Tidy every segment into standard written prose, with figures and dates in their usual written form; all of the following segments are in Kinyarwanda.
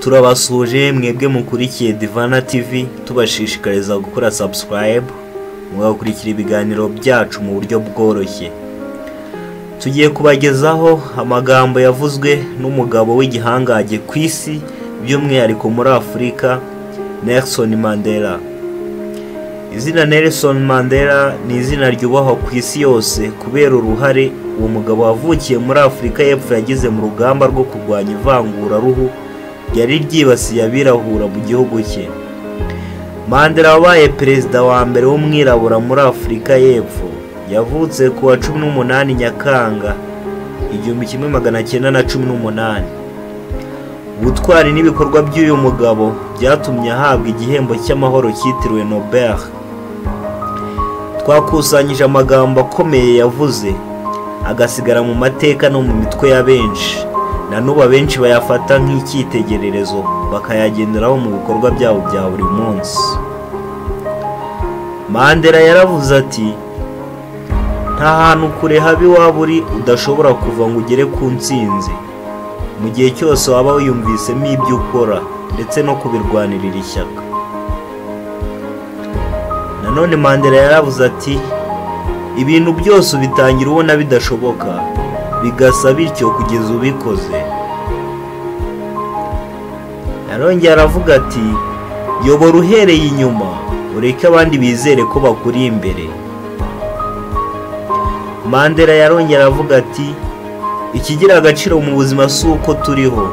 Turabasuhuje mwebwe mukurikiye Divana TV, tubashishikariza gukora subscribe mugakurikira ibiganiro byacu mu buryo bworoshye. Tugiye kubagezaho amagambo yavuzwe n'umugabo w'igihangange ku isi, by'umwihariko muri Afurika, Nelson Mandela. Izina Nelson Mandela ni izina ryubahwa ku isi yose kubera uruhare uwo mugabo wavukiye muri Afurika y'Epfo yagize mu rugamba rwo kurwanya ivanguraruhu ryari ryibasiye abirabura mu gihugu cye. Mandela wabaye perezida wa mbere w'umwirabura muri Afurika y'Epfo, yavutse ku wa 18 Nyakanga 1918. Ubutwari n'ibikorwa by'uyu mugabo byatumye ahabwa igihembo cy'amahoro cyitiriwe Nobel. Twakusanyije amagambo akomeye yavuze agasigara mu mateka no mu mitwe ya benshi, na n'ubu abenshi bayafata nk'icyitegererezo bakayagenderaho mu bikorwa byabo bya buri munsi. Mandela yaravuze ati: "Nta hantu kure habi waba uri udashobora kuva ngo ugere ku ntsinzi, mu gihe cyose waba wiyumvisemo ibyo ukora ndetse no kubirwanirira ishyaka." Nanone Mandela yaravuze ati: "Ibintu byose ubitangira ubona bidashoboka, bigasa bityo kugeza ubikoze." Yarongeye aravuga ati: "Yobora uhereye inyuma, ureke abandi bizere ko bakuri imbere." Mandela yarongeye aravuga ati: "Ikigira agaciro mu buzima si uko turiho,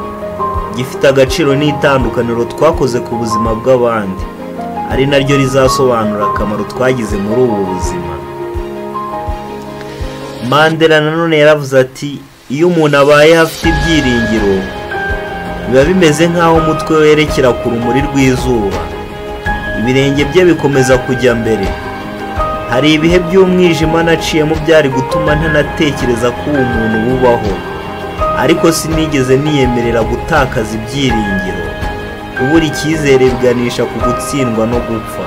gifite agaciro ni itandukaniro twakoze ku buzima bw'abandi, ari naryo rizasobanura akamaro twagize muri ubu buzima." Mandela nanone yaravuze ati: "Iyo umuntu abayeho afite ibyiringiro, biba bimeze nk'aho umutwe werekera ku rumuri rw'izuba, ibirenge bye bikomeza kujya mbere. Hari ibihe by'umwijima naciyemo byari gutuma ntanatekereza ko uwo muntu bubaho, ariko sinigeze niyemerera gutakaza ibyiringiro. Kubura icyizere biganisha ku gutsindwa no gupfa."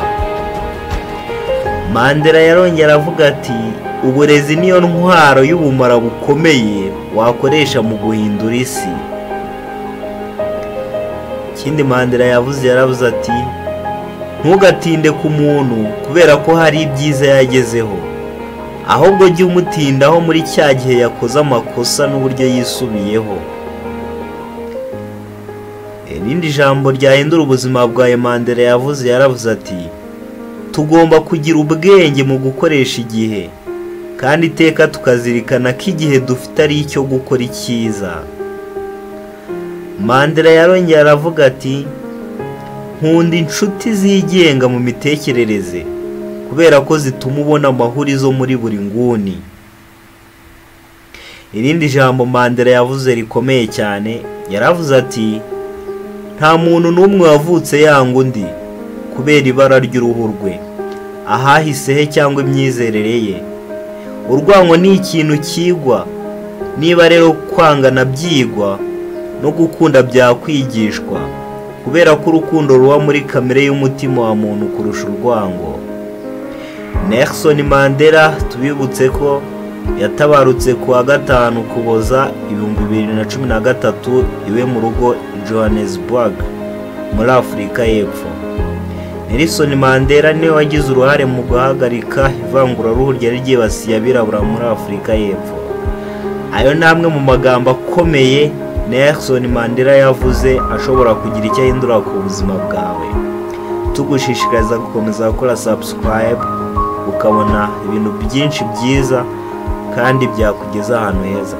Mandela yarongera aravuga ati: "Uburezi niyo ntwaro y'ubumara bukomeye wakoresha mu guhindura isi." Ikindi Mandela yavuze, yaravuze ati: "Ntugatinde ku muntu kubera ko hari ibyiza yagezeho, ahubwo jya umutindaho muri cya gihe yakoze amakosa n'uburyo yisubiyeho." Irindi jambo ryahindura ubuzima bwawe Mandela yavuze, yaravuze ati: "Tugomba kugira ubwenge mu gukoresha igihe, kandi iteka tukazirikana ko igihe dufite ari icyo gukora icyiza." Mandela yarongeye aravuga ati: "Nkunda inshuti zigenga mu mitekerereze kubera ko zituma ubona amahurizo muri buri nguni." Irindi jambo Mandela yavuze rikomeye cyane, yaravuze ati: "Nta muntu n'umwe wavutse yanga undi kubera ibara ry'uruhu rwe, ahahise he cyangwa imyizerere ye. Urwango ni ikintu cyigwa, niba rero kwangana byigwa no gukunda byakwigishwa, kubera ko urukundo ruba muri kamere y'umutima wa muntu kurusha urwango." Nelson Mandela tubibutse ko yatabarutse ku wa 5 Ukuboza 2013 iwe mu rugo i Johannesburg muri Afurika y'Epfo. Nelson Mandela niwe wagize uruhare mu guhagarika ivanguraruhu ryari ryibasiye abirabura muri Afurika y'Epfo. Ayo ni amwe mu magambo akomeye Nelson Mandela yavuze ashobora kugira icyo ahindura ku buzima bwawe. Tugushishikariza gukomeza gukora subscribe ukabona ibintu byinshi byiza kandi byakugeza ahantu heza.